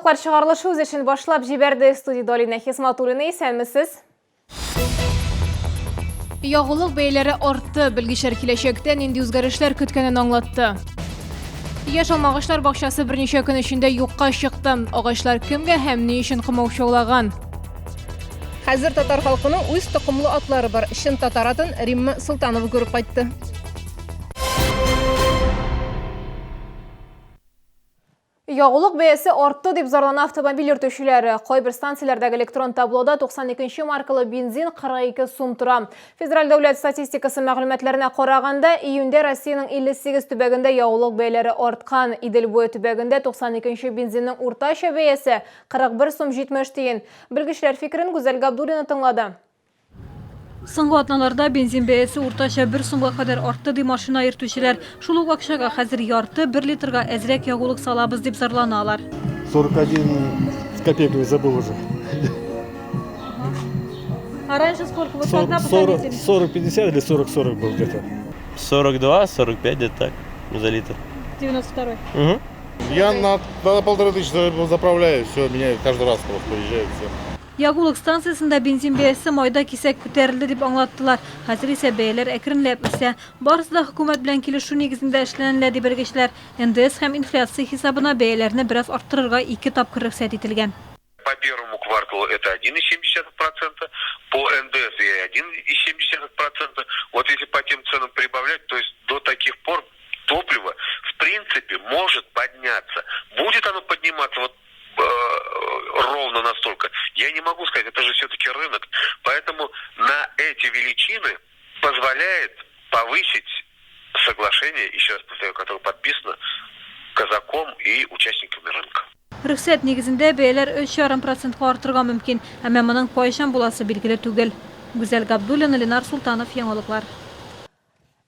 Яңалыклар чыгарылышы үз эшен башлап җибәрде. Студиядә Алинә Хисматуллина, исәнмесез. Ягулык бәяләре артты. Белгечләр киләчәктә нинди үзгәрешләр көткәнен аңлатты. Яшь алмагачлар бакчасы берничә көн эчендә юкка чыкты. Агачлар кемгә һәм ни өчен комаучаулаган? Хәзер татар халкының үз токымлы атлары бар. Чын татар атын Римма Солтанова күреп кайтты. Ягулык бәясе артты дип зарлана автомобиль йөртүчеләр. Кайбер станцияләрдәге электрон таблода 92 нче маркалы бензин 42 сум тора. Федераль дәүләт статистикасы мәгълүматларына караганда, июньдә Россиянең 58 төбәгендә ягулык бәяләре арткан. Идел буе төбәгендә 92 нче бензинның уртача бәясе 41 сум 70 тиен. Белгечләр фикерен Гүзәл Габдуллина тыңлады. Соңгы атналарда бензин бәясе уртача бер сумга кадәр артты, ди машина йөртүчеләр. Шул ук акчага хәзер ярты, бер литрга әзрәк ягулык салабыз, дип зарлана алар. 41 с копейками, забыл уже. А раньше сколько? Вот когда 40, 40, 50 или 40, 40 был где-то. 42, 45 где-то так за литр. 92-й. Угу. Я на 1500 заправляю, все, меняю каждый раз просто приезжаю, все. Ягулык станциясендә бензин бәясе майда кисәк күтәрелде дип аңлаттылар. Хәзер исә бәяләр әкренләп үсә. Барысы да хөкүмәт белән килешү нигезендә эшләнелә, ди белгечләр. НДС һәм инфляция хисабына бәяләрне бераз арттырырга ике тапкыр рөхсәт ителгән. По первому кварталу это 1,7 процента, по НДС и 1,7 процента. Вот если по тем ценам прибавлять, то есть до таких пор топливо в принципе может подняться. Будет оно подниматься вот ровно настолько, я не могу сказать, это же все-таки рынок. Поэтому на эти величины позволяет повысить соглашение, еще раз повторяю, которое подписано Казаком и участниками рынка. Рөхсәт нигезендә бәяләр 3,5 процентка артырга мөмкин, әмма моның кайчан буласы билгеле түгел. Гүзәл Габдуллина, Ленар Султанов, Яңалыклар.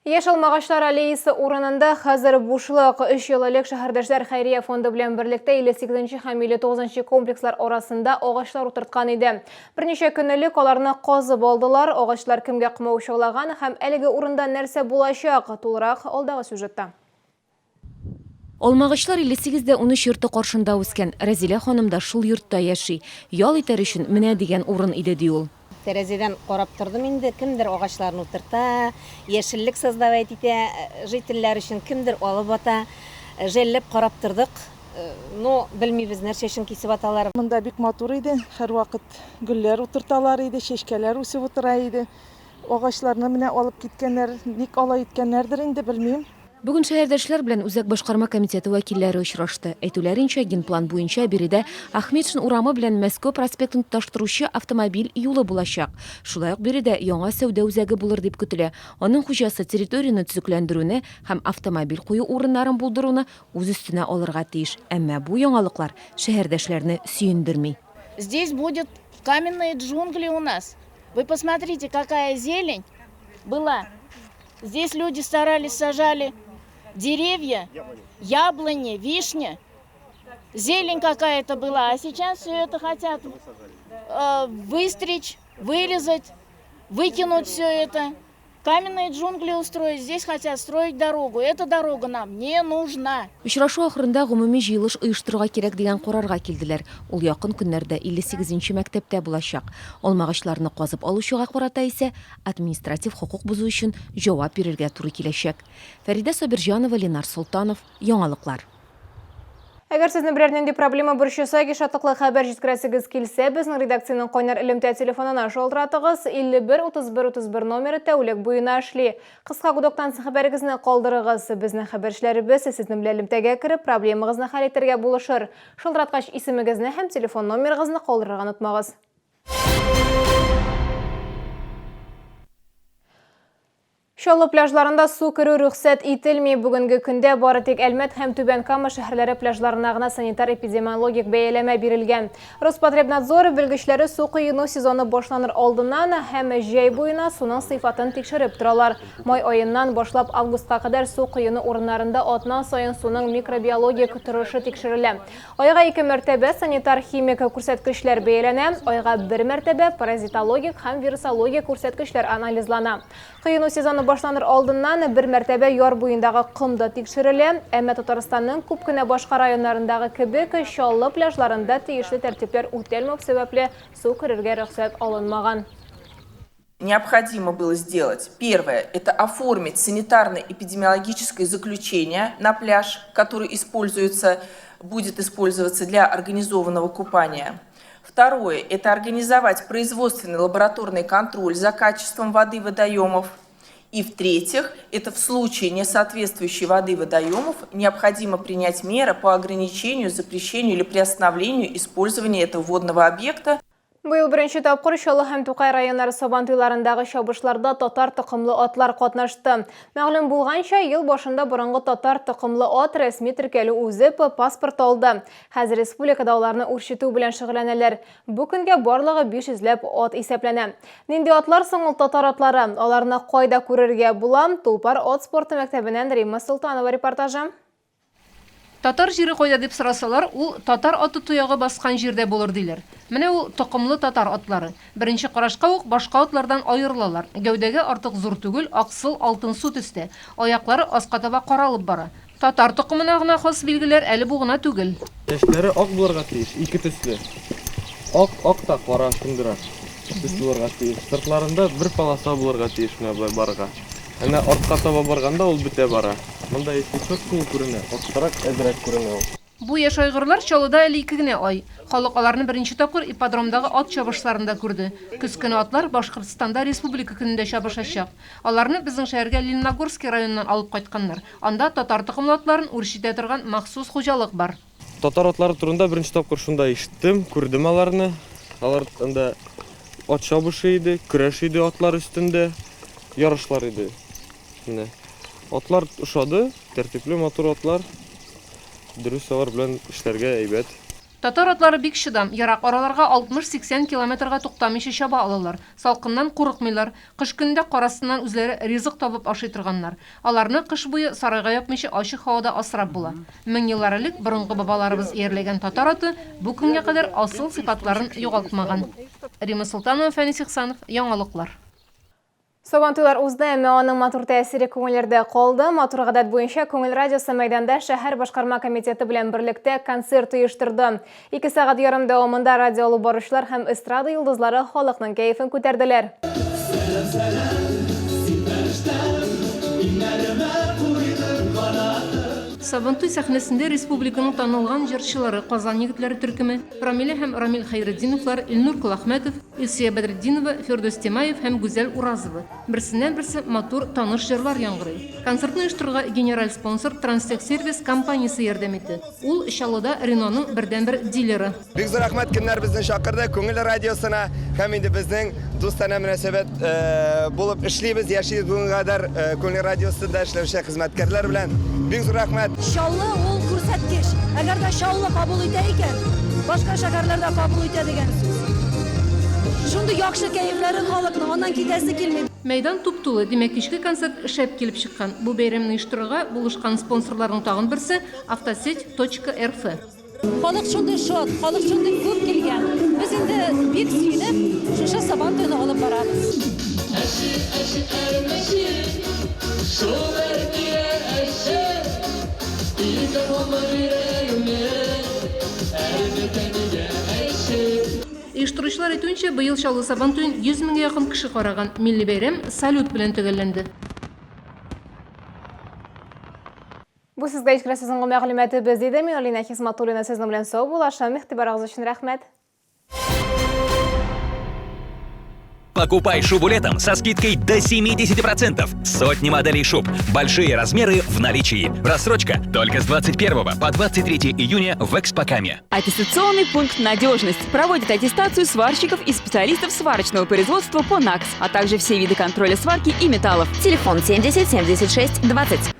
Яшь алмагачлар аллеясы урынында хәзер бушлык. 3 ел элек шәһәрдәшләр хәйрия фонды белән берлектә 58 һәм 59 комплекслар арасында агачлар утырткан иде. Берничә көн элек аларны казып алдылар. Агачлар кемгә комаучаулаган һәм әлеге урында нәрсә булачак? Тулырак алдагы сюжетта. Алмагачлар 58 дә 13 йорты каршында үскән. Рәзилә ханым да шул йортта яши. Ял итәр өчен менә дигән урын иде, ди ул. Тәрәзәдән карап тордым инде, кемдер агачларны утырта, яшеллек создавать итә жительләр өчен, кемдер алып ата. Жәлләп карап тордык, но белмибез, нәрсә өчен кисеп аталар. Монда бик матур иде, һәрвакыт гөлләр утырталар иде, чәчкәләр үсеп утыра иде. Агачларны менә алып киткәннәр, ник алай иткәннәрдер инде, белмим. Бүген шәһәрдәшләр белән Үзәк башкарма комитеты вәкилләре очрашты. Әйтүләренчә, генплан буенча биредә Ахметшин урамы белән Мәскәү проспектын тоташтыручы автомобиль юлы булачак. Шулай ук биредә яңа сәүдә үзәге булыр дип көтелә. Аның хуҗасы территорияне төзекләндерүне һәм автомобиль кую урыннарын булдыруны үз өстенә алырга тиеш. Әмма бу яңалыклар шәһәрдәшләрне сөендерми. Здесь будет каменные джунгли у нас. Вы посмотрите, какая зелень была. Здесь люди старались, сажали деревья, яблони, вишня. Зелень какая-то была. А сейчас все это хотят выстричь, вырезать, выкинуть все это. Каменные джунгли устроить. Здесь хотят строить дорогу. Эта дорога нам не нужна. Очрашу ахырында гомуми җыелыш оештырырга кирәк дигән карарга килделәр. Ул якын көннәрдә 58 нче мәктәптә булачак. Алмагачларны казып алучыга карата исә административ хокук бозу өчен җавап бирергә туры киләчәк. Фәридә Сабирҗанова, Ленар Солтанов, Яңалыклар. Әгәр сезне берәр нинди проблема борчыса, яки шатлыклы хәбәр җиткерәсегез килсә, безнең редакциянең кайнар элемтә телефонына шалтыратыгыз. 51 31 31 номеры тәүлек буена эшли. Кыска гудоктан соң хәбәрегезне калдырыгыз. Безнең хәбәрчеләребез сезнең белән элемтәгә кереп, проблемагызны хәл итәргә булышыр. Шалтыраткач исемегезне һәм телефон номерыгызны калдырырга онытмагыз. Чаллы пляжларында су керү рөхсәт ителми. Бүгенге көндә бары тик Әлмәт һәм Түбән Кама шәһәрләре пляжларына гына санитар-эпидемиологик бәяләмә бирелгән. Роспотребнадзор белгечләре су коену сезоны башланыр алдыннан һәм җәй буена суның сыйфатын тикшереп торалар. Май аеннан башлап августка кадәр су коену урыннарында атна саен суның микробиологик торышы тикшерелә. Айга ике мәртәбә санитар-химик күрсәткечләр бәяләнә, айга бер мәртәбә паразитологик һәм вирусологик күрсәткечләр анализлана. Коену сезоны башланыр башланыр алдыннан бер мәртәбә яр буендагы ком да тикшерелә. Әмма Татарстанның күп кенә башка районнарындагы кебек, Чаллы пляжларында тиешле тәртипләр үтәлмәү сәбәпле, су керергә рөхсәт алынмаган. Необходимо было сделать первое это оформить санитарно-эпидемиологическое заключение на пляж, который используется, будет использоваться для организованного купания. Второе это организовать производственный лабораторный контроль за качеством воды водоемов. И в-третьих, это в случае несоответствующей воды водоемов необходимо принять меры по ограничению, запрещению или приостановлению использования этого водного объекта. Быел беренче тапкыр Чаллы һәм Тукай районнары Сабантуйларындагы чабышларда татар токымлы атлар катнашты. Мәгълүм булганча, ел башында борынгы татар токымлы ат рәсми теркәлү узып, паспорт алды. Хәзер республикада аларны үрчетү белән шөгыльләнәләр. Бу көнгә барлыгы 500 ләп ат исәпләнә. Нинди атлар соң ул татар атлары? Аларны кайда күрергә була? Тулпар ат спорты мәктәбеннән Римма Солтанова репортажы. Татар җире кайда дип сорасалар, ул татар аты тоягы баскан җирдә булыр диләр. Менә ул токымлы татар атлары. Беренче карашка ук башка атлардан аерылалар. Гәүдәгә артык зур түгел, аксыл, алтынсу төстә. Аяклары аска таба каралып бара. Татар токымына гына хас билгеләр әле бу гына түгел. Чәчләре ак булырга тиеш, ике төсле. Ак, ак та кара шундыйрак төс булырга тиеш. Сыртларында бер полоса булырга тиеш менә болай баргач. Әнә артка таба барганда ул бетә бара. Монда если четко ул күренә, арттарак әзрәк күренә ул. Бу яшь айгырлар Чаллыда әле ике генә ай. Халык аларны беренче тапкыр ипподромдагы ат чабышларында күрде. Көз көне атлар Башкортстанда Республика көнендә чабышачак. Аларны безнең шәһәргә Лениногорский районыннан алып кайтканнар. Анда татар токымлы атларын үрчетә торган махсус хуҗалык бар. Татар атлары турында беренче тапкыр шунда ишеттем, күрдем аларны. Алар анда ат чабышы иде, көрәш иде атлар өстендә, ярышлар иде. Менә. Атлар ошады, тәртипле матур атлар. Дөрес алар белән эшләргә әйбәт. Татар атлары бик чыдам, ерак араларга 60-80 километрга туктамыйча чаба алалар. Салкыннан курыкмыйлар. Кыш көнендә кар астыннан үзләре ризык табып ашый торганнар. Аларны кыш буе сарайга япмыйча ачык һавада асрап була. Мең еллар элек борынгы бабаларыбыз иярләгән татар аты бу көнгә кадәр асыл сыйфатларын югалтмаган. Римма Солтанова, Фәнис Ихсанов, Яңалыклар. Сабантуйлар узды, әмма аның матур тәэсире күңелләрдә калды. Матур гадәт буенча Күңел радиосы мәйданда шәһәр башкарма комитеты белән берлектә концерт оештырды. Ике сәгать ярым дәвамында радио алып баручылар һәм эстрада йолдызлары халыкның кәефен күтәрделәр. Сәлам, сәлам, син фәрештәм, иңнәремә куйдың канатың. Сабантуй сәхнәсендә республиканың танылган җырчылары, Казан егетләре төркеме, Рамилә һәм Рамил Хәйретдиновлар, Илнур Колахмәтов, Илсөя Бәдретдинова, Фирдүс Тимаев һәм Гүзәл Уразова. Берсеннән-берсе матур, таныш җырлар яңгырый. Концертны оештыруга генераль спонсор Транстехсервис компаниясе ярдәм итте. Ул, Чаллыда Рено-ның бердәнбер дилеры. Бик зур рәхмәт, кемнәр безне чакырды, Күңел радиосына һәм инде безнең дустанә мөнәсәбәт булып эшлибез, яшибез бүгенге кадәр Күңел радиосында эшләүче хезмәткәрләр белән. Бик зур рәхмәт. Чаллы ул күрсәткеч. Әгәр дә Чаллы кабул итә икән, башка шәһәрләр дә кабул итә дигән сүз. Шундый яхшы кәефләре халыкның, аннан китәсе килми. Мәйдан туп-тулы, димәк, кичке концерт шәп килеп чыккан. Бу бәйрәмне оештырырга булышкан спонсорларның тагын берсе, Автосеть точка рф. Халык шундый шат, халык шундый күп килгән. Без инде бик сөенеп, шушы Сабан туена алып барабыз. Әче, әче, әрмәче, шул әртия әче, Ике гомер йөрәгемне әрнетә нигә әче. Оештыручылар әйтүенчә, быел Чаллы Сабан туен 100 меңгә якын кеше караган. Милли бәйрәм салют белән төгәлләнде. Бу сезгә җиткерәсе соңгы мәгълүматыбыз иде. Мин Алина Хисматуллина сезнең белән сау булашам. Игътибарыгыз өчен рәхмәт. Покупай шубу летом со скидкой до 70%. Сотни моделей шуб. Большие размеры в наличии. Рассрочка только с 21 по 23 июня в Экспокаме. Аттестационный пункт «Надежность» проводит аттестацию сварщиков и специалистов сварочного производства по НАКС, а также все виды контроля сварки и металлов. Телефон 70 76 20.